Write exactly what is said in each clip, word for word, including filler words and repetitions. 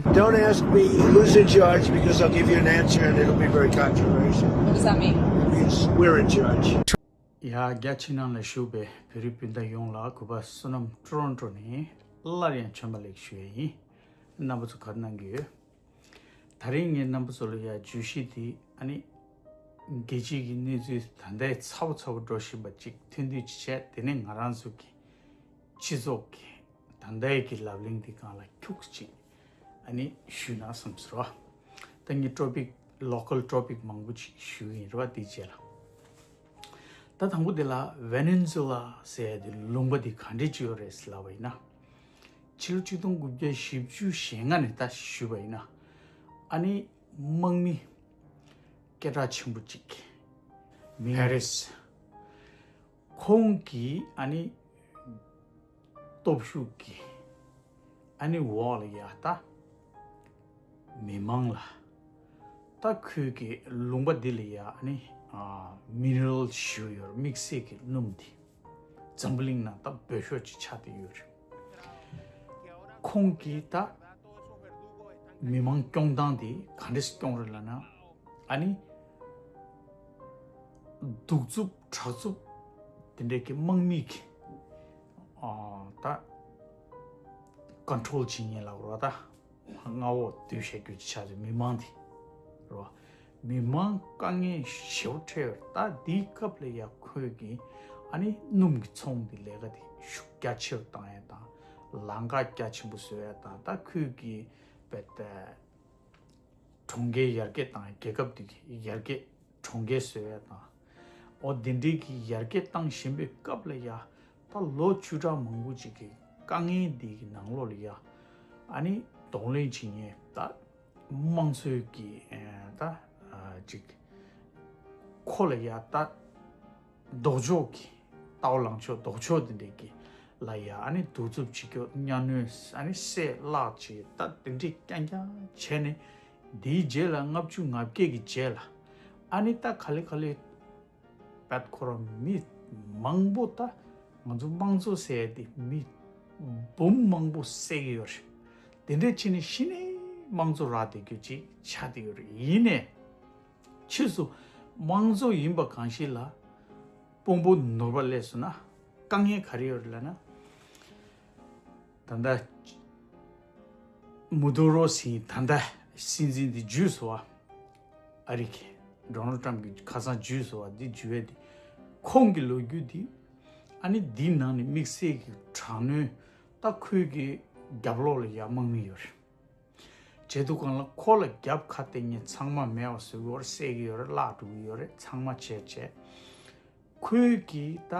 Don't ask me who's in charge because I'll give you an answer and it'll be very controversial. What does that mean? It means we're in charge. ཡ་རྒྱ་ཕྱི་ནང་ལ་བཞུགས་པའི་བོད་རིགས་སྤུན་ཟླ་ཡོངས་ལ་གུས་པ་བསོད་ནམས་ཊོ་རོན་ཊོ་ནས་སླར་ཡང་བྱོན་པ་ལེགས་ཞུ་ཡ་ཡིན། རྣམ་པ་ཚོ་ག་རེ་གནང་གི་ཡོད། ད་རིང་ངས་རྣམ་པ་ཚོ་ལ་ཡ་བརྗོད་གཞི་དེ་ཨ་ནི་རྒྱལ་སྤྱིའི་གི་གནས་ཚུལ་ད་ལྟའི་ཚ་པོ་ཚ་པོ་འགྲོ་བཞིན་པ་ཅིག་ཐོན་དུས་ཅིག་བྱས། དེ་ནས་ང་རང་ཚོ་གི་སྤྱི་ཚོགས་ཀྱི་ད་ལྟའི་གི་ལབ་གླེང་འདི་སྒང་ལ་ཁྱུག་ཅིག་ཨ་ནི་ཞུས་ན་བསམ་ཟེར་བ། ད་ངས་ཊོ་པིག་ལོ་ཀལ་ཊོ་པིག་མང་པོ་ཅིག་ཞུས་ཡིན་རེད་བ། དེའི་རྗེས་ལ་ད་དང་པོ་དེ་ལ་ཝེ་ནེ་ཛུ་ལ་ཟེར་ཡ་དེ་ལུང་པ་དེ་ག་འདྲས་ཅིག་ཡོད་རེད་ལབ་པ་ཡིན་ན། ཕྱི་ལོ་ཆིག་སྟོང་དགུ་བརྒྱ་བཞི་བཅུ་ཞེ་ལྔ་ནས་ད་ཞུས་པ་ཡིན་ན། ཨ་ནི་དམག་མི་སྐད་གྲགས་ཆེན་པོ་ཅིག་མི་ཧེ་རིས། ཁོང་གིས་ཨ་ནི་སྟོབས་ཤུགས་ཀྱིས་ཨ་ནི་འོག་ལ་ཡ་ད་མི་མང་ལ་ད་ཁོས་ཀྱི་ལུང་པ་འདི་ལ་ཡ་ཨ་ནི་མི་ནི་རལ་ཞུ་ཡོད་དམིགས་བསལ་གྱི་སྣུམ་འདི་འཛམ་བུ་གླིང་ནང་ད་འབོད་ཤོག་ཅིག་ཆགས་བསྡད་ཡོད་རེད། ཁོང་གིས་ད་མི་མང་སྐྱོང་སྟངས་དེ་ག་འདྲས་སྐྱོང་རེད་ལབ་ན། ཨ་ནི་གདུག་རྩུབ་དྲག་རྩུབ་དེ་འདྲས་ཀྱི་དམག་མི་གི་ཨ་ད་ཀོན་ཊོལ་བྱེད་མཁན་ལབ་རོགས། ད་མངའ་འོག་སྡོད་བྱ་རྒྱུ་ཅིག་ཆགས་ཏེ་མི་མང་དེ་རོ། མི་མང་དཀའ་ངལ་ཞེ་པོ་འཕྲད་ཡོད། ད་འདིའི་སྐབས་ལ་ཡ་ཁོས་ཀྱིས་ཨ་ནི་སྣུམ་གྱི་ཚོང་འདི་ལས་ཀ་དེ་ཤུགས་རྒྱ་ཆེ་རུ་བཏང་ཡ་དང་། ལམ་ཁ་རྒྱ་ཆེན་པོ་བཟོ་ཡ་དང་། ད་ཁོས་ཀྱིས་བེད་གྲོང་ཁྱེར་ཡར་རྒྱས་བཏང་ཡ། རྒྱལ་ཁབ་འདི་གི་ཡར་རྒྱས་གྲོང་ཁྱེར་བཟོ་ཡ་དང་། འོ་དེ་འདྲའི་གི་ཡར་རྒྱས་བཏང་བཞིན་པའི་སྐབས་ལ་ཡ། ད་ལོ་བཅུ་ཕྲག་མང་པོ་ཅིག་གི་དཀའ་ངལ་འདི་གི་ནང་ལོགས་ལ་ཡ། ཨ་ནི་གདོང་ལེན་བྱེད་མཁན་ད་དམངས་གཙོའི་གི་ཨེ་ད་ཨ་ཅིག་ཁོ་ལ་ཡ་ད་ལྡོག་ཕྱོགས་ཀྱི་ལྟ་བ་ལངས་ཕྱོགས་ལྡོག་ཕྱོགས་དེ་འདྲས་ཀྱི་ལ་ཡ་ཨ་ནི་གདུག་རྩུབ་བྱེད་རྒྱུ། གཉའ་གནོན། ཨ་ནི་བསད་བརླག་བྱེད། ད་དེ་འདྲས་རྐྱང་རྐྱང་བྱས་ནས། དེའི་རྗེས་ལ་ལྔ་བཅུ་ང་བརྒྱད་ཀྱི་རྗེས་ལ་ཨ་ནི་ད་ག་ལེ་ག་ལེ་བད་ཁོ་རང་མི་མང་པོ། ད་ང་ཚོ་དམངས་གཙོ་ཟེར་ཡ་དེ་མི་འབུམ་མང་པོ་བསད་ཀྱི་ཡོད་རེད། དེ་འདྲས་བྱས་ནས་གཞི་ནས་དམངས་གཙོ་རག་བསྡད་རྒྱུ་ཅིག་ཆགས་བསྡད་ཡོད་རེད། ཡིན་ནའི་ཕྱིས་སུ་དམངས་གཙོ་ཡིན་པ་གང་ཞིག་ལ་དཔོན་པོ་ནོར་བ་སླེབས་སོང་ན་དཀའ་ངལ་ག་རེ་ཡོད་རེད་ལབ་ན། ད་ལྟ་མུ་དུ་རོ་ཟེར་མཁན་ད་ལྟ་སྲིད་འཛིན་འདི་བརྗོད་སོང་བ། ཨ་རི་གི་ཌོ་ནལ་ཊམ་གྱིས་ཁ་སང་བརྗོད་སོང་བ། འདི་བརྗོད་པ་འདི་ཁོང་གི་ལོ་རྒྱུས་འདི་ཨ་ནི་འདིའི་ནང་ནས་དམིགས་བསལ་གྱི་དྲག་གནོན། ད་ཁོའི་གི་རྒྱབ་ལོགས་ལ་ཡ་དམག་མི་ཡོད་རེད། བྱས་དུས་སྒང་ལ་ཁོ་ལ་རྒྱབ་ཁ་གཏད་མཁན་ཚང་མ་མེད་པ་བཟོ་གི་ཡོད་རེད། བསད་ཀྱི་ཡོད་རེད། བརླག་འགྲོ་གི་ཡོད་རེད། ཚང་མ་བྱས་བྱས། ཁོས་ཀྱིས་ད་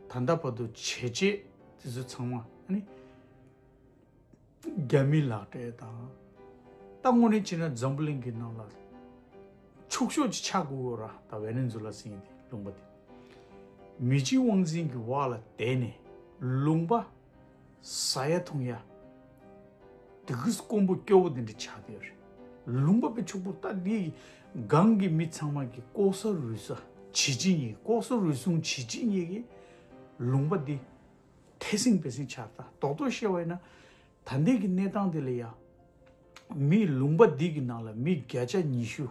ད་ལྟ་བར་དུ་བྱས་རྗེས་དེ་ཚོ་ཚང་མ་ཨ་ནི་རྒྱ་མིའི་ལག་སྤྲད་དང་། ད་དངོས་གནས་བྱས་ན་འཛམ་བུ་གླིང་གི་ནང་ལ་ཕྱུག་ཤོས་ཅིག་ཆགས་དགོས་ཀྱི་ཡོད་ར། ད་ཝེ་ནེ་ཛུ་ལ་ཟེར་མཁན་དེ་ལུང་པ་དེ། མི་སྤྱི་དབང་འཛིན་གྱི་འོག་ལ་བསྡད་ནས་ལུང་པ་ཟ་ཡ་འཐུང་ཡ་དེ་གི་དཀོན་པོ་སྐྱོ་བོ་དེ་འདྲ་ཆགས་བསྡད་ཡོད་རེད། ལུང་པ་དཔེ་ཕྱུག་པོ། ད་འདི་གང་གི་མི་ཚང་མ་གི་ལྐོག་ཟ་རུལ་སུངས་བྱེད་ཀྱི་ཡིན། ལྐོག་ཟ་རུལ་སུངས་བྱེད་ཀྱི་ཡིན་གི་ལུང་པ་འདི་ཐེ་སྲིང་བེ་སྲིང་ཆགས། ད་རྡོག་རྡོག་བཤད་པ་ཡིན་ན། ད་ལྟའི་གི་གནས་སྟངས་འདི་ལ་ཡ་མི་ལུང་པ་འདི་གི་ནང་ལ་མི་བརྒྱ་ཆ་ཉི་ཤུ་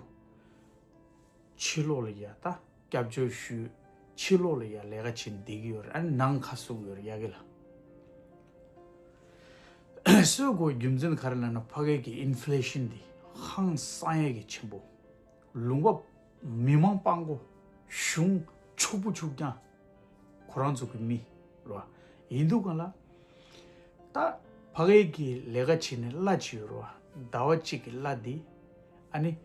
ཕྱི་ལོགས་ལ་ཡ་ད་སྐྱབས་བཅོལ་ཞུས། ཕྱི་ལོགས་ལ་ཡ་ལས་ཀ་བྱེད་བསྡད་ཀྱི་ཡོད་རེད། ཨ་ནི་ནང་ཁ་ཟུག་ཡོད་རེད་ཡ་གི་ལ། སོས་གོ་རྒྱུ་མཚན་ག་རེ་ལབ་ན། ཕ་གི་གི་ཨིན་ཕི་ལེ་ཤིན་འདི་ཧང་སང་ཡ་གི་ཆེན་པོ། ལུང་པ་མི་མང་སྤྲང་པོ། གཞུང་ཕྱུག་པོ་ཕྱུག་རྐྱང་། ཁོ་རང་ཚོ་གི་མི་རེད་བ། ཡིན་དུས་སྒང་ལ་ད་ཕ་གི་གི་ལས་ཀ་བྱེད་ནས་གླ་ཅིག་ཡོད་རེད་བ། ཟླ་བ་གཅིག་གི་གླ་འདི་ཨ་ནི་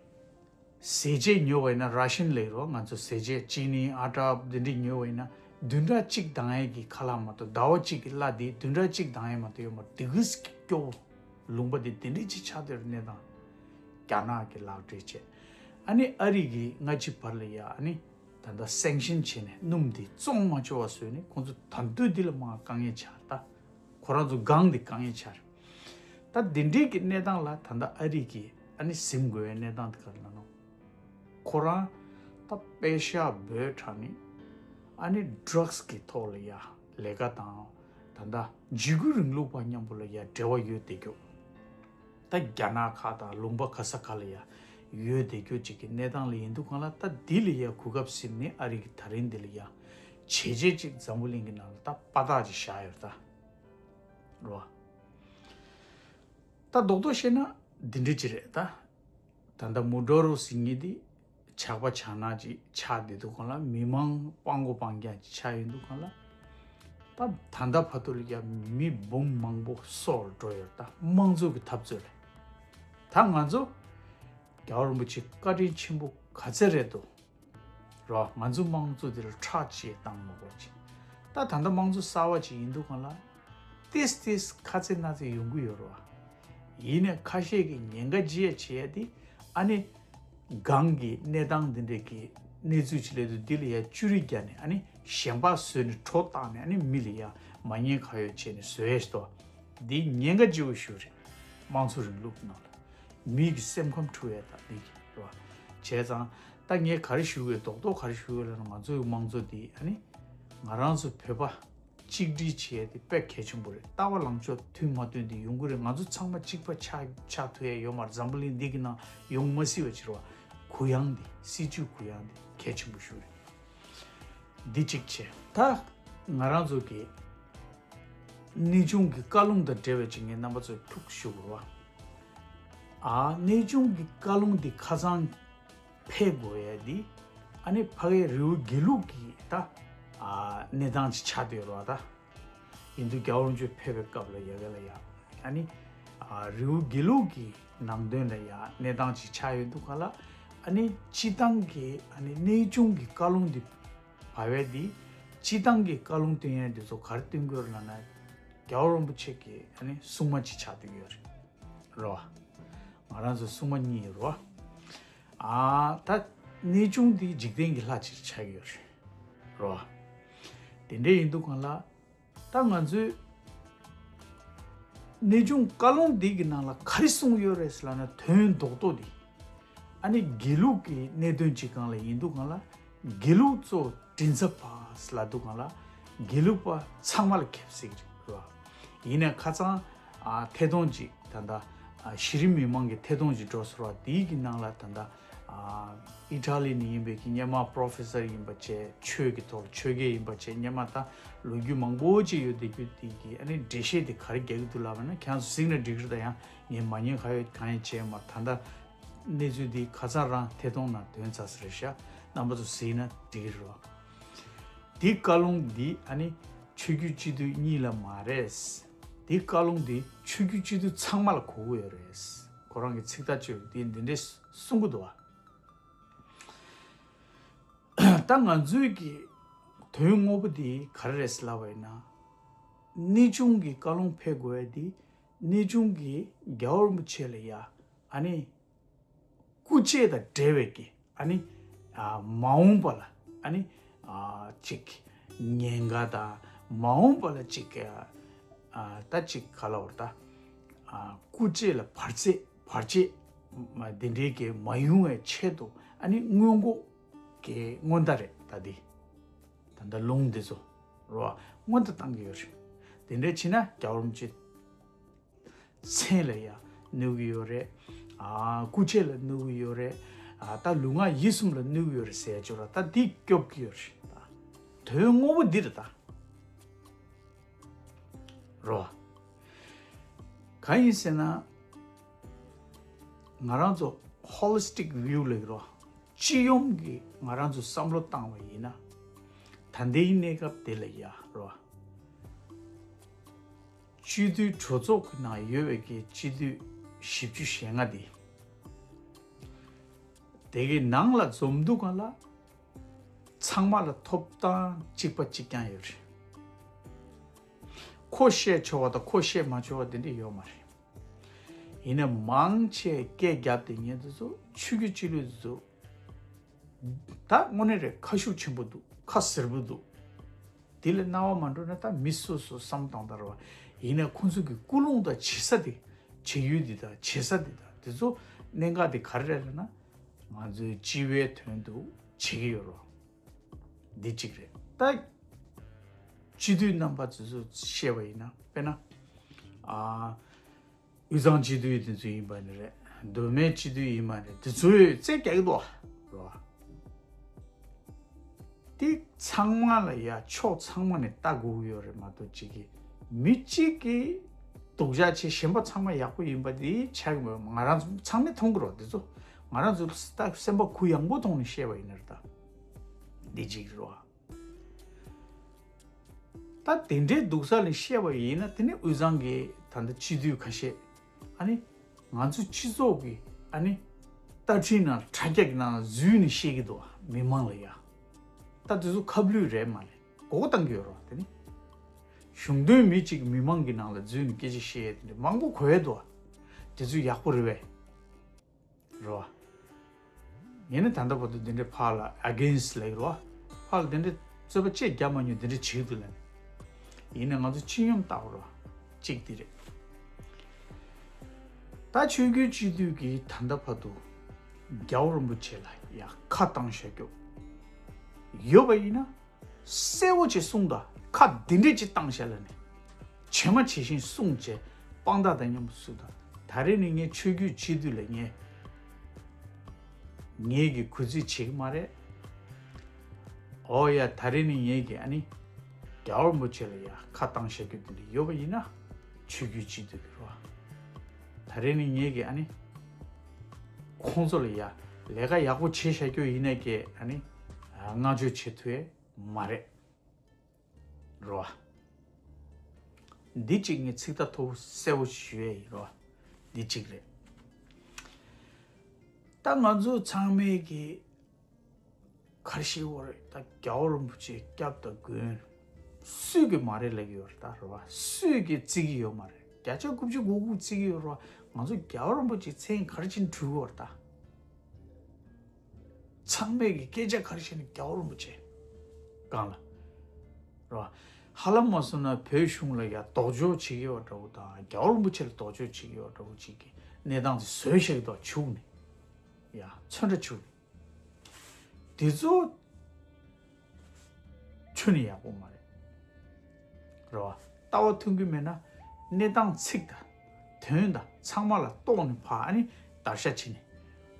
ཟས་བཅད་ཉོ་བ་ཡིན་ན། ར་ཤན་ལབ་ཀྱི་རེད་བ། ང་ཚོ་ཟས་བཅད་ཅི་ནི་ཨ་ཊ་འདི་འདྲ་ཉོ་བ་ཡིན་ན་བདུན་ཕྲག་གཅིག་འདང་ཡས་ཀྱི་ཁ་ལག་མ་གཏོགས། ཟླ་བ་གཅིག་གི་གླ་འདི་བདུན་ཕྲག་གཅིག་འདང་ཡས་མ་གཏོགས་ཡོད་མ་རེད། དེ་གི་སྐྱོ་བོ། ལུང་པ་འདི་དེ་འདྲ་ཅིག་ཆགས་བསྡད་ཡོད་རེད། གནས་སྟངས་རྒྱ་ནག་གི་ལག་སྤྲད་བྱས། ཨ་ནི་ཨ་རི་གི་སྔ་ཕྱི་བར་ལ་ཡ་ཨ་ནི་ད་ལྟ་སེང་ཤིན་བྱས་ནས་སྣུམ་འདི་བཙོང་མ་ཆོག་པ་བཟོས་ནས། ཁོང་ཚོ་ད་དུང་འདི་ལ་མར་དཀའ་ངལ་ཆགས། ད་ཁོ་རང་ཚོ་སྒང་འདི་དཀའ་ངལ་ཆགས་རེད། ད་འདི་འདྲའི་གི་གནས་སྟངས་ལ་ད་ལྟ་ཨ་རི་གི་ཨ་ནི་ཟིན་དགོས་པའི་གནས་སྟངས་དེ་ག་རེ་ལབ་ན། ཁོ་རང་ད་པེ་ཤག་འབོལ་དྲགས་ནས་ཨ་ནི་ཌྲག་སི་གི་ཐོག་ལ་ཡ་ལས་ཀ་དང་། ད་ལྟ་འཇིགས་སྐུལ་རིང་ལུགས་པ་མཉམ་པོ་ལ་ཡ་འབྲེལ་བ་ཡོད་བསྡད་རྒྱུ། ད་རྒྱ་ནག་ཁག་དང་ལུང་པ་ག་ས་ག་ལ་ཡ་ཡོད་བསྡད་རྒྱུ་ཅིག་གི་གནས་སྟངས་ལ་ཡིན་དུས་སྒང་ལ། ད་འདི་ལ་ཡ་གོ་སྐབས་ཟིན་ནས་ཨ་རི་གི་ད་རིང་འདི་ལ་ཡ་བྱས་རྗེས་ཅིག་འཛམ་བུ་གླིང་གི་ནང་ལ་ད་དཔའ་རྟགས་ཅིག་བཞག་ཡོད་ད། རོ། ད་རྡོག་རྡོག་བཤད་ན་འདི་འདྲ་ཅིག་རེད་ད། ད་ལྟ་མུ་ཌོ་རོ་ཟེར་མཁན་འདི་ཇག་པ་ཇག་ནག་ཅིག་ཆགས་བསྡད་དུས་སྒང་ལ། མི་མང་སྤྲང་པོ་སྤྲང་རྐྱང་ཅིག་ཆགས་ཡོང་དུས་སྒང་ལ། ད་ད་ལྟ་བར་དུ་ལ་ཡ་མི་འབུམ་མང་པོ་སྲོག་ལ་འགྲོ་ཡོད་ད། དམངས་གཙོ་གི་འཐབ་རྩོད་རེད། ད་ང་ཚོ་རྒྱལ་བ་རིན་པོ་ཆེ་བཀའ་དྲིན་ཆེན་པོ་ག་ཚད་རེད་དོ། རོ། ང་ཚོ་དམངས་གཙོ་འདི་ལ་ཁྲག་ཅིག་བཏང་མ་དགོས་ཅིག་ད་ད་ལྟ་དམངས་གཙོ་གསར་པ་ཅིག་ཡིན་དུས་སྒང་ལ། ཏིས་ཏིས་ཁ་ཚེ་སྣ་ཚེ་ཡོང་གི་ཡོད་རེད་བ། ཡིན་ནའི་ཁ་ཤས་ཀྱིས་ཉེན་ཁ་འཇལ་བྱེད་ཡ་དེ། ཨ་ནི་སྒང་གི་གནས་སྟངས་འདི་འདྲས་ཀྱི་གནས་ཚུལ་ཅིག་སླེབས་དུས། འདི་ལ་ཡ་བཅུ་རིས་བརྒྱབ་ནས། ཨ་ནི་ཞེན་པ་བཟོས་ནས་གྲོ་བཏང་ནས། ཨ་ནི་མི་ལ་ཡ་མ་ཉེས་ཁ་གཡོགས་བྱས་ནས་བཟོས་ཡ་ཞིག་འདུག་འདི་ཉེན་ཁ་ཆེ་བོ་ཞིག་རེད། དམངས་གཙོ་རིང་ལུགས་ནང་ལ་མི་གི་སེམས་ཁམས་འཁྲུག་ཡ་དང་འདི་གི་རེད་བ། བྱས་ཙང་ད་ངས་ག་རེ་ཞུ་དགོས། རྡོག་རྡོག་ག་རེ་ཞུ་དགོས་ལབ་ན། ང་ཚོའི་དམངས་གཙོ་འདི། ཨ་ནི་ང་རང་ཚོ་བོད་པ་གཅིག་སྒྲིལ་བྱེད་ཡ་དེ་དཔེ་གལ་ཆེན་པོ་རེད། ལྟ་བ་ལངས་ཕྱོགས་མཐུན་མ་མཐུན་དེ་ཡོང་གི་རེད། ང་ཚོ་ཚང་མ་གཅིག་པ་ཆགས་ཆགས་ཐུབ་ཡ་ཡོད་མ་རེད། འཛམ་བུ་གླིང་འདི་གི་ནང་ཡོང་མ་སྲིད་པ་ཅིག་རེད་བ། གུ་ཡངས་དེ། སྲིད་ཇུས་གུ་ཡངས་དེ་གལ་ཆེན་པོ་ཞིག་རེད། འདི་གཅིག་བྱས། ད་ང་རང་ཚོ་གི་གནས་ཆུང་གི་བཀའ་ལུང་དང་འབྲེལ་བའི་ཅིག་ངས་རྣམ་པ་ཚོར་ཐུག་ཞུ་དགོས་བ། ཨ། གནས་ཆུང་གི་བཀའ་ལུང་འདི་ཁ་སང་ཕེབས་དགོས་ཡ་འདི། ཨ་ནི་ཕ་གིའི་རི་བོ་དགེ་ལུགས་ཀྱི་ད། ཨ། གནས་སྟངས་ཅིག་ཆགས་བསྡད་ཡོད་རེད་བ་ད། ཡིན་དུས་རྒྱལ་བ་རིན་པོ་ཆེ་ཕེབས་པའི་སྐབས་ལ་ཡ་ག་ལ་ཡ། ཨ་ནི། ཨ། རི་བོ་དགེ་ལུགས་ཀྱི་ནང་དོན་ལ་ཡ་གནས་སྟངས་ཅིག་ཆགས་ཡོད་དུས་སྒང་ལ། ཨ་ནི་སྤྱིར་བཏང་གི། ཨ་ནི་གནས་ཆུང་གི་བཀའ་ལུང་འདི་བབས་པ་འདི། སྤྱིར་བཏང་གི་བཀའ་ལུང་སྟོན་ཡ་འདི་ཚོ་ག་རེ་སྟོན་གྱི་ཡོད་རེད་ལབ་ན། རྒྱལ་བ་རིན་པོ་ཆེ་གི། ཨ་ནི་སྲུང་མ་ཅིག་ཆགས་བསྡད་ཀྱི་ཡོད་རེད། རོ། ང་རང་ཚོ་སྲུང་མ་གཉིས་ཡོད་རོ། ཨ། ད་གནས་ཆུང་འདི་འཇིག་རྟེན་གྱི་ལྷ་ཅིག་ཆགས་ཀྱི་ཡོད་རེད། རོ། དེ་འདྲ་ཡིན་དུས་སྒང་ལ། ད་ང་ཚོའི་གནས་ཆུང་བཀའ་ལུང་འདི་གི་ནང་ལ་ག་རེ་གསུངས་ཡོད་རེད་ཟེར་ལབ་ན། དོན་རྡོག་རྡོག་འདི། ཨ་ནི་དགེ་ལུགས་ཀྱི་གནད་དོན་ཅིག་སྒང་ལ་ཡིན་དུས་སྒང་ལ། དགེ་ལུགས་གཙོ་མགྲིན་ཚབ་པ་ཟེར་ལབ་དུས་སྒང་ལ། དགེ་ལུགས་པ་ཚང་མ་ལ་ཁེབས་སྲིད་རེད་བ། ཡིན་ནའི་ཁ་སང་། ཨ། ཐད་གཏོང་ཅིག་ད་ལྟ། ཨ། གཞི་རིམ་མི་མང་གི་ཐད་གཏོང་ཅིག་འགྲོ་སོང་བ། དེའི་གི་ནང་ལ་ད་ལྟ། ཨ། ཨི་ཊ་ལི་ནས་ཡིན་པའི་གི་སྔོན་མ་པོ་རོ་ཕེ་སར་ཡིན་པ་བྱས། ཆོས་ཀྱི་ཐོག་ཆོས་དགེ་ཡིན་པ་བྱས། སྔོན་མ་ད་ལོ་རྒྱུས་མང་པོ་ཅིག་ཡོད་བསྡད་རྒྱུ་དེ་གི། ཨ་ནི་འགྲེལ་བཤད་དེ་ག་རེ་རྒྱག་གི་འདུག་ལབ་པ་ན། ཁྱེད་རང་ཚོ་གཟིགས་ན་འགྲིག་གི་རེད། ད་ཡང་ངས་མ་ཉེས་ཁ་གཡོགས་གང་ཡང་བྱས་མ། ད་ལྟ་གནས་ཚུལ་འདི་ཁ་སང་རང་ཐད་གཏོང་ནང་ཐོན་ཚར་ས་རེད་ཤག་རྣམ་པ་ཚོ་གཟིགས་ན་འགྲིག་གི་རེད་བ། འདི་བཀའ་ལུང་འདི། ཨ་ནི་ཆོས་བརྒྱུད་སྤྱི་འཐུས་གཉིས་ལ་མ་རེད། འདི་བཀའ་ལུང་འདི་ཆོས་བརྒྱུད་སྤྱི་འཐུས་ཚང་མ་ལ་གོ་གི་ཡོད་རེད། ཁོ་རང་གི་ཚིག་ཐག་གཅོད་འདི་འདི་འདྲས་གསུང་གི་འདུག་བ། ད་ང་ཚོའི་གི་དོན་དངོས་པོ་འདི་ག་རེ་རེད་ལབ་པ་ཡིན་ན། གནས་ཆུང་གི་བཀའ་ལུང་ཕེབས་དགོས་ཡ་འདི། གནས་ཆུང་གི་རྒྱལ་བ་རིན་པོ་ཆེ་ལ་ཡ། ཨ་ནི་སྐུ་བཅས་དང་འབྲེལ་བའི་གི། ཨ་ནི། ཨ། མ་འོངས་པ་ལ། ཨ་ནི། ཨ། ཅིག་ཉེན་ཁ་དང་། མ་འོངས་པ་ལ་ཅིག་ཨ། ད་ཅིག་ག་ལབ་དགོས་རེད་ད། ཨ། སྐུ་བཅས་ལ་བར་ཆད་བར་ཆད་འདི་འདྲའི་གི་མ་ཡོང་བའི་ཆེད་དུ། ཨ་ནི་སྔོན་འགོག་གི་སྔོན་བརྡ་རེད་ད་འདི། ད་ལྟ་ལུང་འདི་ཚོ་རོ། སྔོན་བརྡ་བཏང་གི་ཡོད་རེད། དེ་འདྲ་བྱས་ན་རྒྱལ་བ་རིན་པོ་ཆེ་མཚན་ལ་ཡ་གནོད་ཀྱི་ཡོད་རེད། ཨ། སྐུ་བཅས་ལ་གནོད་ཀྱི་ཡོད་རེད། ཨ། ད་ལུས་ངག་ཡིད་གསུམ་ལ་གནོད་ཀྱི་ཡོད་རེད་ཟེར་ཡ་ཅིག་ཡོད་རེད། ད་འདི་སྐྱོབ་ཀྱི་ཡོད་རེད། ད་དོན་དངོས་པོ་འདི་རེད་ད། རོ། གང་ཡིན་ཟེར་ན། ང་རང་ཚོ་ཧོ་ལི་སི་ཊིག་བིའུ་ལབ་ཀྱི་རོ། སྤྱི་ཡོངས་ཀྱི་ང་རང་ཚོ་བསམ་བློ་བཏང་བ་ཡིན་ན། ད་ལྟའི་གནས་སྐབས་དེ་ལ་ཡ་རོ། སྤྱི་འཐུས་གྲོས་ཚོགས་ཀྱི་ནང་ཡོད་པའི་གི་སྤྱི་འཐུས་བཞི་བཅུ་ཞེ་ལྔ་དེ། དེ་གི་ནང་ལ་འཛོམས་དུས་སྒང་ལ། ཚང་མ་ལ་ཐོབ་ཐང་གཅིག་པ་གཅིག་རྐྱང་ཡོད་རེད། ཁོ་བཤད་ཆོག་པ་དང་ཁོ་བཤད་མ་ཆོག་པ་དེ་འདྲ་ཡོད་མ་རེད། ཡིན་ན་མང་ཆེ་སྐད་རྒྱབ་བསྡད་མཁན་དེ་ཚོ་ཆོས་བརྒྱུད་སྤྱི་འཐུས་དེ་ཚོ། ད་དངོས་གནས་རེད། ཁ་ཤུགས་ཆེན་པོ་འདུག་ཁ་གཟེར་པོ་འདུག་དེ་ལ་སྣང་བ་མ་འགྲོ་ན་ད་མི་སོ་སོ་བསམ་བཏང་དང་རེད་བ། ཡིན་ན་ཁོང་ཚོ་གི་ཀུན་སློང་དང་བྱེད་ས་དེ། བྱེད་ཡུལ་འདི་དང་བྱེད་ས་འདི་དང་དེ་ཚོ་གནད་འགག་དེ་ག་རེ་རེད་ལབ་ན། ང་ཚོའི་སྤྱི་པའི་དོན་དུ་བྱེད་ཀྱི་ཡོད་རེད་བ། འདི་གཅིག་རེད། ད་སྤྱི་འཐུས་རྣམ་པ་ཚོས་བཤད་པ་ཡིན་ན། དཔེར་ན། ཨ། དབུས་གཙང་སྤྱི་འཐུས་དེ་ཚོ་ཡིན་པ་ནི་རེད། མདོ་སྨད་སྤྱི་འཐུས་ཡིན་པ་ནི་རེད། དེ་ཚོས་རྩོད་རྒྱག་གི་འདུག་བ། དེ་ཚང་མ་ལ་ཡ་ཕྱོགས་ཚང་མ་ནས་ལྟ་དགོས་ཀྱི་ཡོད་རེད་མ་གཏོགས་གཅིག་གིས་མི་གཅིག་གིས་སྡུག་ཅག་བྱེད་གཞན་པ་ཚང་མ་ཡག་པོ་ཡིན་པ་དེ་ཆགས་ཀྱི་མེད། ང་རང་ཚོ་ཚང་མས་མཐོང་གི་རེད། དེ་ཚོ་ང་རང་ཚོ་ད་སེམས་པ་གུ་ཡངས་པོ་ཐོག་ནས་བཤད་པ་ཡིན་ན་རེད། ད་འདི་གཅིག་རེད་བ། ད་དེ་འདྲའི་སྡུག་ས་ལ་བཤད་པ་ཡིན་ན། དེ་ནི་དབུས་གཙང་གི་ད་ལྟ་སྤྱི་འཐུས་ཁ་ཤས། ཨ་ནི་ང་ཚོ་སྤྱི་ཚོགས་ཀྱི་ཨ་ནི་ལྟ་ཁྲིད་ནང་དྲ་རྒྱ་གི་ནང་འཛུལ་ནས་བཤད་ཀྱི་འདུག་བ། མི་མང་ལ་ཡ། ད་དེ་ཚོ་ཁ་བསླུས་རེད་མ་ལས་མགོ་སྐོར་བཏང་གི་ཡོད་རེད་བ། དེ་ནི་གཞུང་དོན་མི་གཅིག་མི་མང་གི་ནང་ལ་འཛུལ་ནས་སྐད་ཆ་བཤད་ཡས་དེ་འདྲ་མང་པོ་གོ་ཡས་འདུག་བ། དེ་ཚོ་ཡག་པོ་རེད་བས། རེད་བ། ངས་ནི་ད་ལྟ་བར་དུ་འདི་འདྲའི་ཕར་ལ་ཨ་གེན་སི་ལབ་ཀྱི་རེད་བ། ཕར་ལ་འདི་འདྲའི་རྩོད་པ་བཅས་རྒྱག་མ་མྱོང་། འདི་འདྲའི་བྱེད་ཀྱི་འདུག་ལབ་ནས། ཡིན་ནའི་ང་ཚོ་སྤྱི་སྙོམས་ལྟ་བུ་རེད་བ། གཅིག་འདི་རེད། ད་ཆོས་བརྒྱུད་སྤྱི་འཐུས་ཀྱིས་ད་ལྟ་བར་དུ་རྒྱལ་བ་རིན་པོ་ཆེ་ལ་ཡ་ཁ་བཏང་བཞག་རྒྱུ་ཡོད་པ་ཡིན་ན། གསལ་བོ་བྱས་གསུངས་དང་། ཁ་འདི་འདྲས་ཅིག་བཏང་བཞག་ལབ་ནས། བྱེ་མ་བྱེ་བཞིན་གསུངས་བྱས་དཔང་རྟགས་དང་མཉམ་པོ་བཟོས་དང་། ད་རེས་ནས་ངས་ཆོས་བརྒྱུད་སྤྱི་འཐུས་ལ་ངས་ངེད་ཀྱིས་གུས་བརྩི་བྱེད་ཀྱི་མ་རེད། ཨོ་ཡ། ད་རེས་ནས་ངེད་ཀྱིས་ཨ་ནི་རྒྱལ་བ་རིན་པོ་ཆེ་ལ་ཡ་ཁ་བཏང་བཞག་རྒྱུ་འདི་འདྲ་ཡོད་པ་ཡིན་ན། ཆོས་བརྒྱུད་སྤྱི་འཐུས་ཀྱི་རེད་བ། ད་རེས་ནས་ངེད་ཀྱིས་ཨ་ནི་ཁོང་ཚོ་ལ་ཡ་ལས་ཀ་ཡག་པོ་བྱས་བཞག་རྒྱུ་ཡིན་ནའི་ཀྱེ་ཨ་ནི་བསྔགས་བརྗོད་བྱེད་ཐུབ་ཡས་མ་རེད། རོ། འདི་གཅིག་ངས་ཚིག་ཐག་མཐོ་པོ་གསལ་པོ་ཞུ་ཡས་ཡིན་རོ། འདི་གཅིག་རེད། ད་ང་ཚོ་ཚང་མས་ཀྱི་ག་རེ་ཞིག་འོ་རེད། ད་རྒྱལ་བ་རིན་པོ་ཆེ་སྐྱབས་དང་མགོན་སུས་ཀྱི་མ་རེད་ལབ་ཀྱི་ཡོད་རེད། ད་རོ་བ། སུས་ཀྱི་བརྩི་གི་ཡོད་མ་རེད། བརྒྱ་ཆ་དགུ་བཅུ་གོ་དགུ་བརྩི་གི་ཡོད་རོ། ང་ཚོ་རྒྱལ་བ་རིན་པོ་ཆེ་མཚན་ག་རེ་བྱས་ནས་གྲོལ་གི་ཡོད་རེད་ད། ཚང་མས་ཀྱི་སྐད་ཆ་ག་རེ་བཤད་ནས་རྒྱལ་བ་རིན་པོ་ཆེ་སྒང་ལ་རོ། ཧ་ལམ་མ་སོང་ན་བོད་གཞུང་ལ་ཡ་ལྡོག་ཕྱོགས་བྱེད་ཀྱི་ཡོད་འདྲ་བོ་དང་། རྒྱལ་བ་རིན་པོ་ཆེ་ལ་ལྡོག་ཕྱོགས་བྱེད་ཀྱི་ཡོད་འདྲ་བོ་ཅིག་གི་གནས་སྟངས་དེ་བཟོས་བཞག་གི་འདུག་བྱུག་ནས་ཡ་ཚོན་ཁྲ་བྱུག་ནས། དེ་ཚོ་ཁྱོན་ནས་ཡག་པོ་མ་རེད། རེད་བ། ལྟ་བ་མཐུན་གྱི་མེད་ན་གནས་སྟངས་ཚིག་དང་དོན་དང་ཚང་མ་ལ་རྟོགས་ནས་ཕར་ཨ་ནི་བརྡར་ཤ་བྱས་ནས་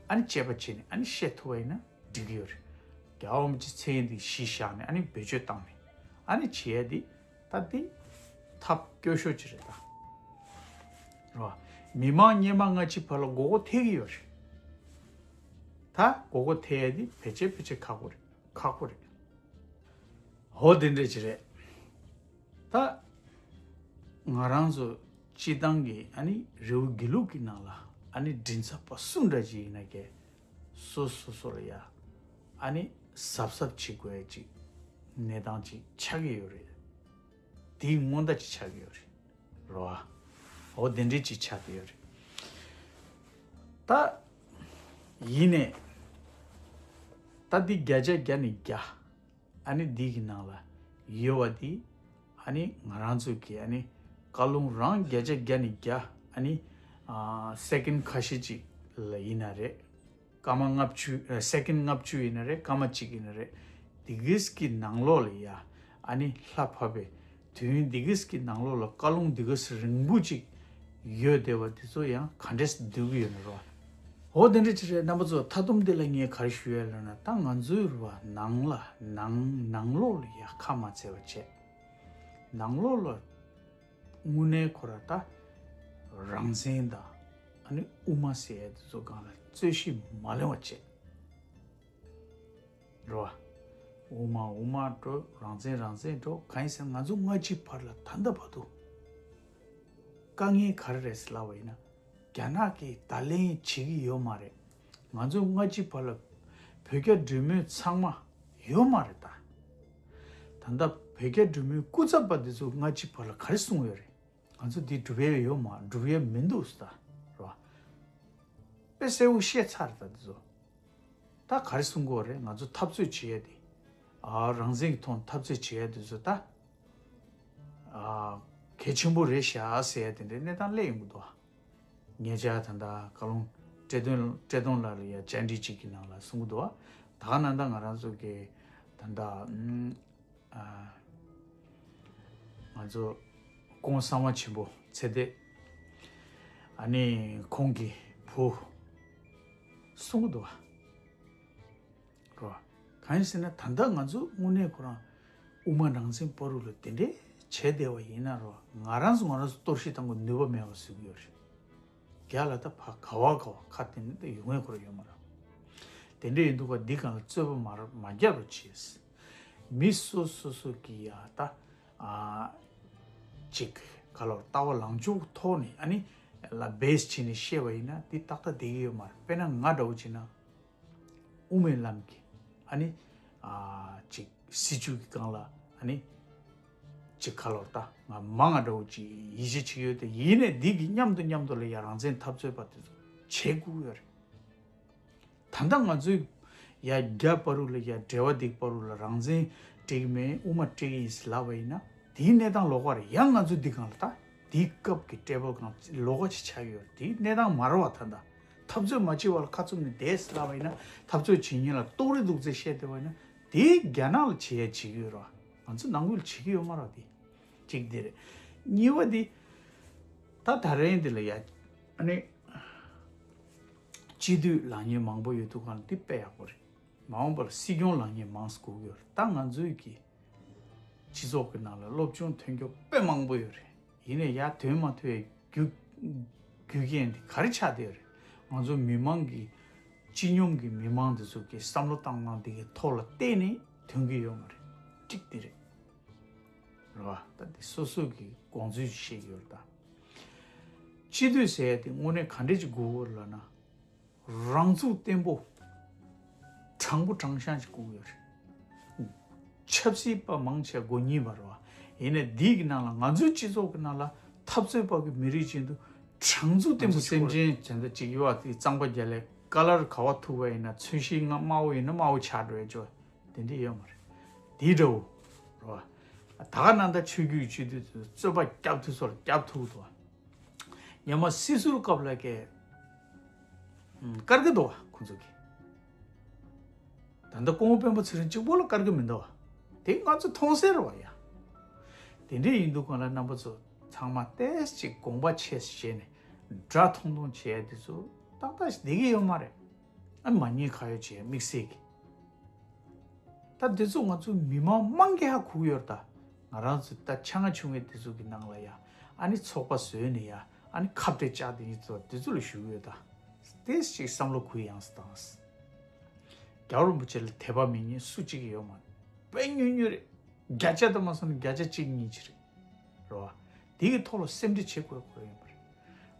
ཨ་ནི་དཔྱད་པ་བྱས་ནས་ཨ་ནི་བཤད་ཐུབ་པ་ཡིན་ན་འགྲིག་གི་ཡོད་རེད། རྒྱལ་བ་རིན་པོ་ཆེ་མཚན་ཡིན་དེ་གཞི་བཞག་ནས་ཨ་ནི་བེད་སྤྱོད་བཏང་ནས་ཨ་ནི་བྱེད་ཡ་དེ་ད་དེ་ཐབས་སྐྱོ་ཤོས་ཅིག་རེད་ད། རེད་བ། མི་མང་སྔོན་མ་སྔ་ཕྱི་བར་ལ་མགོ་སྐོར་ཐེབས་ཀྱི་ཡོད་རེད། ད་མགོ་སྐོར་ཐེབས་ཡ་དེ་ཕལ་ཆེར་ཕལ་ཆེར་ཁག་པོ་རེད། ཁག་པོ་རེད། འོ་དེ་འདྲ་ཅིག་རེད། ད་ང་རང་ཚོ་སྤྱི་བཏང་གི་ཨ་ནི་རི་བོ་དགེ་ལུགས་ཀྱི་ནང་ལ་ཨ་ནི་མགྲིན་ཚབ་པ་སུ་འདྲ་ཅིག་ཡིན་ན་ཀྱེ་སོ་སོ་སོ་ལ་ཡ་ཨ་ནི་གཟབ་གཟབ་བྱེད་དགོས་ཡ་ཅིག་གནས་སྟངས་ཅིག་ཆགས་ཀྱི་ཡོད་རེད། དེའི་སྔོན་བརྡ་ཅིག་ཆགས་ཀྱི་ཡོད་རེད། རོ། འོ་དེ་འདྲ་ཅིག་ཆགས་ཀྱི་ཡོད་རེད། ད་ཡིན་ནས་ད་འདི་བརྒྱ་ཆ་བརྒྱ་ནས་བརྒྱ། ཨ་ནི་འདི་གི་ནང་ལ་ཡོད་པ་འདི་ཨ་ནི་ང་རང་ཚོ་གི་ཨ་ནི་བཀའ་ལུང་རང་བརྒྱ་ཆ་བརྒྱ་ནས་བརྒྱ། ཨ་ནི་ཨ་སེ་ཀེན་ཁ་ཤས་ཅིག་ལ་ཡིན་ན་རེད། སྐར་མ་ལྔ་བཅུ་ཨ་སེ་ཀེན་ལྔ་བཅུ་ཡིན་ན་རེད། སྐར་མ་གཅིག་ཡིན་ན་རེད། འདི་གིས་ཀྱི་ནང་ལོགས་ལ་ཡ་ཨ་ནི་ལྷ་ཕབ་པའི་དུས་ཡུན་འདི་གིས་ཀྱི་ནང་ལོགས་ལ་བཀའ་ལུང་འདི་གིས་རིང་པོ་ཅིག་ཡོད་བསྡད་པ་འདི་ཚོ་ཡང་ག་འདྲས་སྡོད་ཀྱི་ཡོད་ན་རོ། འོ་དེ་འདྲ་ཅིག་རེད། རྣམ་པ་ཚོ་མཐའ་སྡོམ་འདི་ལ་ངས་ག་རེ་ཞུ་ཡ་ལབ་ན། ད་ང་ཚོའི་རུ་བ་ནང་ལ་ནང་ནང་ལོགས་ལ་ཡ་ཁ་མ་འཚལ་བ་བྱས། ནང་ལོགས་ལ་དངོས་གནས་ཁོ་ར་ད་རང་བཙན་དང་ཨ་ནི་དབུ་མ་ཟེར་ཡ་དེ་ཚོ་སྒང་ལ་རྩོད་གཞི་མ་ལེན་པ་བྱས། རོ། དབུ་མ་དབུ་མ་འགྲོ། རང་བཙན་རང་བཙན་འགྲོ། གང་ཡིན་ཟེར་ན་ང་ཚོ་སྔ་ཕྱི་བར་ལ་ད་ལྟ་བར་དུ་དཀའ་ངལ་ག་རེ་རེད་ཟེར་ལབ་པ་ཡིན་ན། རྒྱ་ནག་གིས་བརྡ་ལན་བྱེད་ཀྱི་ཡོད་མ་རེད། ང་ཚོ་སྔ་ཕྱི་བར་ལ་བོད་རྒྱ་འབྲེལ་མོལ་ཚང་མ་ཡོད་མ་རེད་ད། ད་ལྟ་བོད་རྒྱ་འབྲེལ་མོལ་སྐུ་ཚབ་པ་འདི་ཚོ་སྔ་ཕྱི་བར་ལ་ག་རེ་གསུངས་ཡོད་རེད། ང་ཚོ་འདི་སྒྲུབ་ཡས་ཡོད་མ་སྒྲུབ་ཡས་མི་འདུག་ཟེར་ད། རོ། དཔེ་གསལ་པོ་བཤད་ཚར་རེད་ད་འདི་ཚོ། ད་ག་རེ་གསུང་གི་ཡོད་རེད། ང་ཚོ་འཐབ་རྩོད་བྱེད་ཡ་དེ། ཨ་རང་བཙན་གྱི་ཐོག་འཐབ་རྩོད་བྱེད་ཡ་དེ་ཚོ་ད། ཨ་གལ་ཆེན་པོ་རེད་ཤག་ཟེར་ཡ་དེ་འདྲའི་གནས་སྟངས་སླེབས་ཡོང་གི་འདུག་ངེད་ཅག་ད་ལྟ་བཀའ་བློན་བཀྲས་མཐོང་བཀྲས་མཐོང་ལགས་ལ་ཡ་བཅར་འདྲི་གཅིག་གི་ནང་ལ་གསུང་གི་འདུག་ད་ག་ནང་ད་ང་རང་ཚོ་གི་ད་ལྟ་ཨ། ང་ཚོ་སྐུ་ངོ་གསང་བ་ཆེན་པོ་ཚེ་བརྟན། ཨ་ནི་ཁོང་གི་བུ་གསུང་གི་འདུག་བ། རོ། གང་ཡིན་ཟེར་ན་ད་ལྟ་ང་ཚོ་དངོས་གནས་ཁོ་རང་དབུ་མ་རང་བཙན་བར་དུ་ལ་དེ་འདྲས་བྱས་བསྡད་པ་ཡིན་ན་རོ། ང་རང་ཚོ་ང་རང་ཚོ་གཏོར་བཤིག་བཏང་དགོས་ནུས་པ་མེད་པ་བཟོ་གི་ཡོད་རེད། རྒྱ་ལ་ད་ཕ་ག་བ་ག་བ་ཁ་གཏད་ནས་ད་ཡོང་ཡས་ཁོ་རང་ཡོད་མ་རེད། དེ་འདྲས་ཡིན་དུས་ཀ་འདི་སྒང་ལ་རྩོད་པ་མ་མ་རྒྱག་རོགས་བྱེད། མི་སོ་སོ་སོ་གི་ཡ་ད་ཨ་ཅིག་ག་ལོར་ལྟ་བ་ལངས་ཕྱོགས་ཐོག་ནས་ཨ་ནི་ལ་བེ་སི་བྱས་ནས་བཤད་པ་ཡིན་ན་འདི་ཏག་ཏག་བསྡད་ཀྱི་ཡོད་མ་རེད། དཔེར་ན་ང་འདྲ་བོ་བྱས་ན། དབུ་མའི་ལམ་གྱི་ཨ་ནི་ཨ་ཅིག་སྲིད་བྱུས་ཀྱི་སྒང་ལ་ཨ་ནི་ཅིག་ག་ལོར་ད་ང་མང་ང་འདྲ་བོ་ཅིག་ཡིད་ཆེས་བྱེད་ཀྱི་ཡོད་དེ། ཡིན་ནའི་འདི་གི་མཉམ་དུ་མཉམ་དུ་ལ་ཡ་རང་བཙན་འཐབ་རྩོད་པ་དེ་ཚོ་བྱེད་དགོས་ཀྱི་ཡོད་རེད། ད་ལྟ་ང་ཚོའི་ཡ་རྒྱ་བར་དུ་ལ་ཡ་འབྲེལ་བ་འདི་བར་དུ་ལ་རང་བཙན་སྤྲད་ཀྱི་མེད། དབུ་མ་སྤྲད་ཀྱི་ཡིན་ཟེར་ལབ་པ་ཡིན་ན། དེའི་གནས་སྟངས་ལོགས་ཀ་རེད། ཡང་ང་ཚོ་འདི་སྒང་ལ་ད་དེའི་སྐབས་ཀྱི་ཊེ་བལ་སྒང་ལོགས་ཀ་ཅིག་ཆགས་ཡོད་རེད། དེའི་གནས་སྟངས་མ་རེད་བ། ད་ལྟ་འཐབ་རྩོད་མ་བྱེད་པ་ལ་ཁ་བཙུམ་ནས་བསྡད་ཟེར་ལབ་པ་ཡིན་ན། འཐབ་རྩོད་བྱེད་མཁན་ལ་ལྟོགས་རེ་འདུག་ཚེ་བཤད་བསྡད་པ་ཡིན་ན། དེ་རྒྱ་ནག་ལ་བྱེད་ཡ་བྱེད་ཀྱི་ཡོད་རེད་བ། ང་ཚོ་ནང་ཁུལ་ལ་བྱེད་ཀྱི་ཡོད་མ་རེད་བ། དེ་གཅིག་དེ་རེད། གཉིས་པ་དེ་ད་ད་རེས་འདི་ལ་ཡ་ཨ་ནི་སྤྱི་འཐུས་ལངས་མཁན་མང་པོ་ཡོད་དུས་སྒང་ལ་འདི་དཔེ་ཡག་པོ་རེད། མ་འོངས་པར་སྲིད་སྐྱོང་ལངས་མཁན་མང་ཙམ་དགོས་ཀྱི་ཡོད་རེད། ད་ང་ཚོའི་གི་སྤྱི་ཚོགས་ཀྱི་ནང་ལ་སློབ་སྦྱོང་ཐོན་རྒྱུ་དཔེ་མང་པོ་ཡོད་རེད། ཡིན་ནའི་ཡར་ཐོན་མ་ཐུབ་པའི་རྒྱུ་རྒྱུ་རྐྱེན་དེ་ག་རེ་ཆགས་བསྡད་ཡོད་རེད། ང་ཚོ་མི་མང་གི་སྤྱི་སྙོམས་ཀྱི་མི་མང་དེ་ཚོ་གི་བསམ་བློ་བཏང་སྟངས་དེ་གི་ཐོག་ལ་བལྟས་ནས་ཐོན་གྱི་ཡོད་མ་རེད། གཅིག་དེ་རེད། རེད་བ། ད་དེ་སོ་སོ་གི་དགོངས་ཚུལ་ཅིག་བཤད་ཀྱི་ཡོད་རེད་ད། སྤྱི་འཐུས་ཟེར་ཡ་དེ་དངོས་གནས་ག་འདྲས་ཅིག་དགོས་ཀྱི་ཡོད་རེད་ལབ་ན། རང་ཚུགས་བརྟན་པོ། དྲང་པོ་དྲང་བཞག་ཅིག་དགོས་ཀྱི་ཡོད་རེད། ཆབ་སྲིད་པ་མང་ཆེ་མགོ་རྙིང་པ་རེད་བ། ཡིན་ནའི་འདི་གི་ནང་ལ་ང་ཚོའི་སྤྱི་ཚོགས་ཀྱི་ནང་ལ་འཐབ་རྩོད་པ་གི་མི་རིགས་ཅན་དུ་དྲང་ཚུགས་བརྟན་པོ་ང་ཚོ་སེམས་ཅན་དེ་འདྲ་ཅིག་ཡོད་བ། དེ་གཙང་པ་རྒྱལ་ལ་ཀ་ལར་ག་བ་ཐུག་པ་ཡིན་ན། ཚོས་གཞི་ང་དམར་པོ་ཡིན་ན་དམར་པོ་ཆགས་འགྲོ་ཡ་ཅོ། དེ་འདྲ་ཡོད་མ་རེད། དེ་འདྲ་བོ་རེད་བ། ད་ག་ནང་ད་ཆོས་བརྒྱུད་སྤྱི་འཐུས་ཚོས་རྩོད་པ་བརྒྱབ་ཐུབ་སོ་ལ་བརྒྱབ་ཐུབ་འདུག་བ། ཉི་མ་སྲིད་ཟུར་སྐབས་ལ་ཀའི་ཀར་གི་འདུག་བ་ཁོང་ཚོ་གི། ད་ལྟ་སྐུ་ངོ་སྤེན་པ་ཚེ་རིང་གཅིག་པོ་ལ་ཀར་གི་མི་འདུག་བ། དེ་ང་ཚོ་མཐོང་གསལ་རེད་བ་ཡ། དེ་འདྲ་ཡིན་དུས་སྒང་ལ་རྣམ་པ་ཚོ་ཚང་མ་ཏོག་ཙམ་ཅིག་དགོངས་པ་ཆེ་བྱས་ནས་འདྲ་མཐོང་མཐོང་བྱས་དེ་ཚོ་ཏག་ཏག་ཞིག་བསྡད་ཀྱི་ཡོད་མ་རེད། ཨ་མ་ཉེས་ཁ་ཡོད་བྱས་དམིགས་བསལ་གྱི། ད་འདི་ཚོ་ང་ཚོ་མི་མང་མང་གི་ཧ་གོ་གི་ཡོད་རེད་ད། ང་རང་ཚོ་ད་ཆ་ང་ཆུང་ངེ་འདི་ཚོ་གི་ནང་ལ་ཡ། ཨ་ནི་ཚོགས་པ་བཟོས་ནས་ཡ། ཨ་ནི་ཁ་བྲལ་བཅག་དེ་ཡིན་ཚོ་འདི་ཚོ་ལ་ཞུ་གི་ཡོད་ད། ཏོག་ཙམ་ཅིག་བསམ་བློ་གུ་ཡངས་སུ་བཏང་། རྒྱལ་བ་རིན་པོ་ཆེ་ལ་དད་པ་མེད་མཁན་སུ་གཅིག་ཡོད་མ་རེད། དཔེ་ཉུང་ཉུང་རེད། བརྒྱ་ཆ་དུ་མ་སོང་ན་བརྒྱ་ཆ་གཅིག་གཉིས་ཅིག་རེད། རེད་བ། དེ་གི་ཐོག་ལ་སེམས་ཁྲལ་བྱེད་དགོས་ཁོ་ཡིན་པ་རེད།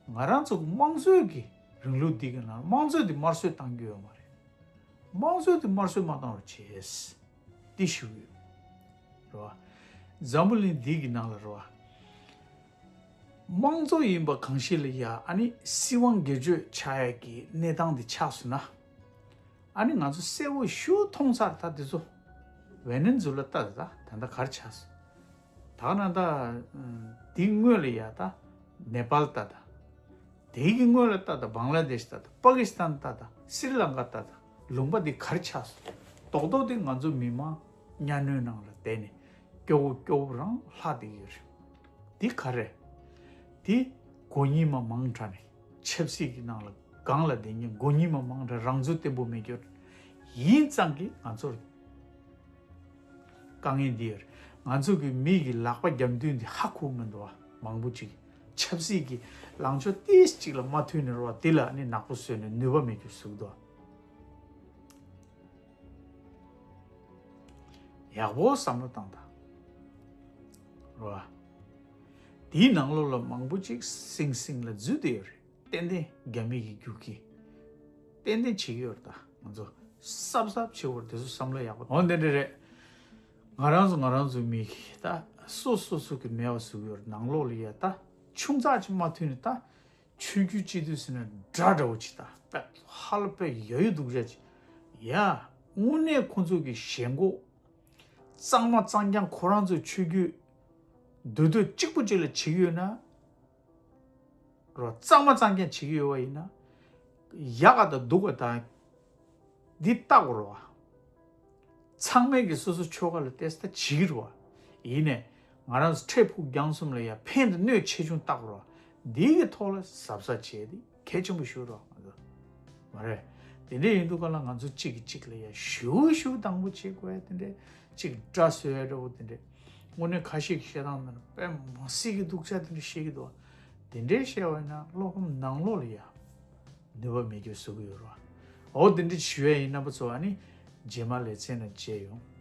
ང་རང་ཚོ་གི་དམངས་གཙོའི་གི་རིང་ལུགས་འདི་གི་ནང་དམངས་གཙོ་འདི་དམར་གསོད་བཏང་རྒྱུ་ཡོད་མ་རེད། དམངས་གཙོ་འདི་དམར་གསོད་མ་བཏང་རོགས་བྱེད། འདི་ཞུ་གི་ཡོད། རེད་བ། འཛམ་བུ་གླིང་འདི་གི་ནང་ལ་རེད་བ། དམངས་གཙོ་ཡིན་པ་གང་ཞིག་ལ་ཡ་ཨ་ནི་སྲིད་དབང་སྒེར་གཅོད་ཆགས་ཡ་གི་གནས་སྟངས་འདི་ཆགས་སོང་ན། ཨ་ནི་ང་ཚོ་གསལ་པོ་ཞུ་མཐོང་ཚར། ད་འདི་ཚོ་ཝེ་ནེ་ཛུ་ལ་ལྟ་ད་ད་ད་ག་རེ་ཆགས་སོང་། ད་ག་ན་ད་འདི་སྔོན་ལ་ཡ་ད་ནེ་པཱལ་ལྟ་ད། དེའི་གི་སྔོན་ལ་ལྟ་ད་བང་ལ་དེཤ་ལྟ་ད་པ་ཀི་སི་ཐན་ལྟ་ད་སི་རི་ལང་ཀ་ལྟ་ད་ལུང་པ་འདི་ག་རེ་ཆགས་སོང་། རྡོག་རྡོག་འདི་ང་ཚོ་མི་མང་གཉའ་གནོན་ནང་ལ་བསྡད་ནས་སྐྱོ་བོ་སྐྱོ་བོ་རང་ལྷག་བསྡད་ཡོད་རེད། འདི་ག་རེ། འདི་མགོ་རྙིང་མ་མང་དྲགས་ནས་ཆབ་སྲིད་ཀྱི་ནང་ལ་སྒང་ལ་བསྡད་མཁན་མགོ་རྙིང་མ་མང་དྲགས་རང་ཚུགས་བརྟན་པོ་མེད་རྒྱུ། ཡིན་ཙང་གི་ང་ཚོར་དཀའ་ངལ་འདི་ཡོད་རེད། ང་ཚོ་གི་མི་གི་ལག་པ་རྒྱབ་མདུན་འདི་ཧ་གོ་མི་འདུག་བ། མང་པོ་ཅིག་ཆབ་སྲིད་ཀྱི་ལངས་ཕྱོགས་ཏིས་ཅིག་ལ་མ་མཐུན་ནས་རོ། འདི་ལ་ནི་ནག་པོ་བཟོས་ནས་ནུས་པ་མེད་རྒྱུ་བཟོ་གི་འདུག་བ། ཡག་པོ་བསམ་བློ་བཏང་དང་། རོ། དེའི་ནང་ལོགས་ལ་མང་པོ་ཅིག་སིང་སིང་ལ་འཛུལ་བསྡད་ཡོད་རེད། ཏན་ཏན་རྒྱ་མི་གི་རྒྱུག་ཁྱི། ཏན་ཏན་བྱེད་ཀྱི་ཡོད་རེད་ད། ང་ཚོ་གཟབ་གཟབ་བྱེད་དགོས་རེད། དེ་ཚོ་བསམ་བློ་ཡག་པོ། འོ་འདི་འདྲ་རེད། ང་རང་ཚོ་ང་རང་ཚོའི་མི་གི་ད་སོ་སོ་སོ་གི་མེད་པ་བཟོ་གི་ཡོད་རེད། ནང་ལོགས་ལ་ཡ་ད་ཆུང་ཙག་ཅིག་མ་མཐུན་ནས་ད་ཆོས་བརྒྱུད་སྤྱི་འཐུས་ཟེར་ན་འདྲ་འདྲ་བོ་ཅིག་ད་དཔེ་ཧ་ལ་དཔེ་ཡ་ཡོ་སྡུག་ཅག་ཅིག་ཡ། དངོས་གནས་ཁོང་ཚོ་གི་ཞེན་ཁོག་གཙང་མ་གཙང་རྐྱང་ཁོ་རང་ཚོའི་ཆོས་བརྒྱུད་འདུས་སྡོད་གཅིག་པུ་གཅིག་ལ་བྱེད་ཀྱི་ཡོད་ན། རོ། གཙང་མ་གཙང་རྐྱང་བྱེད་ཀྱི་ཡོད་པ་ཡིན་ན། ཡག་ག་དང་སྡུག་ག་དང་། འདི་བལྟ་དགོས་རེད་བ། ཚང་མས་ཀྱི་སོ་སོ་ཆོལ་ཁ་ལ་བལྟས་ད་བྱེད་ཀྱི་རེད་བ། ཡིན་ནས་ང་རང་ཚོ་འཕྲལ་ཕུགས་རྒྱང་གསུམ་ལ་ཡ་ཕན་དང་གནོད་ཆེ་ཆུང་བལྟ་དགོས་རེད་བ། འདི་གི་ཐོག་ལ་གཟབ་གཟབ་བྱས་ཏེ་གལ་ཆེན་པོ་ཞིག་རེད་བ། མ་རེད། དེ་འདྲ་ཡིན་དུས་ག་ལ་ང་ཚོ་གཅིག་གིས་གཅིག་ལ་ཡ་ཞུ་ཞུ་དང་པོ་བྱེད་དགོས་ཡ། དེ་འདྲ་གཅིག་དགྲ་བཟོ་ཡ་འདྲ་བོ་དེ་འདྲ། དངོས་གནས་ཁ་ཤས་ཀྱི་བཤད་སྟངས་འདི་ནི་དཔེ་མ་སྲིད་ཀྱི་སྡུག་ཅག་དེ་འདྲ་བཤད་ཀྱི་འདུག་བ། དེ་འདྲའི་བཤད་པ་ཡིན་ན་བློ་ཕམ་ནང་ལོགས་ལ་ཡ་ནུས་པ་མེད་རྒྱུ་བཟོ་གི་ཡོད་རེད་བ། འོ་དེ་འདྲ་ཞུ་ཡ་ཡིན། རྣམ་པ་ཚོ་ཨ་ནི་རྗེས་མ་ལེ་ཚན་ནང་མཇལ་ཡོང་།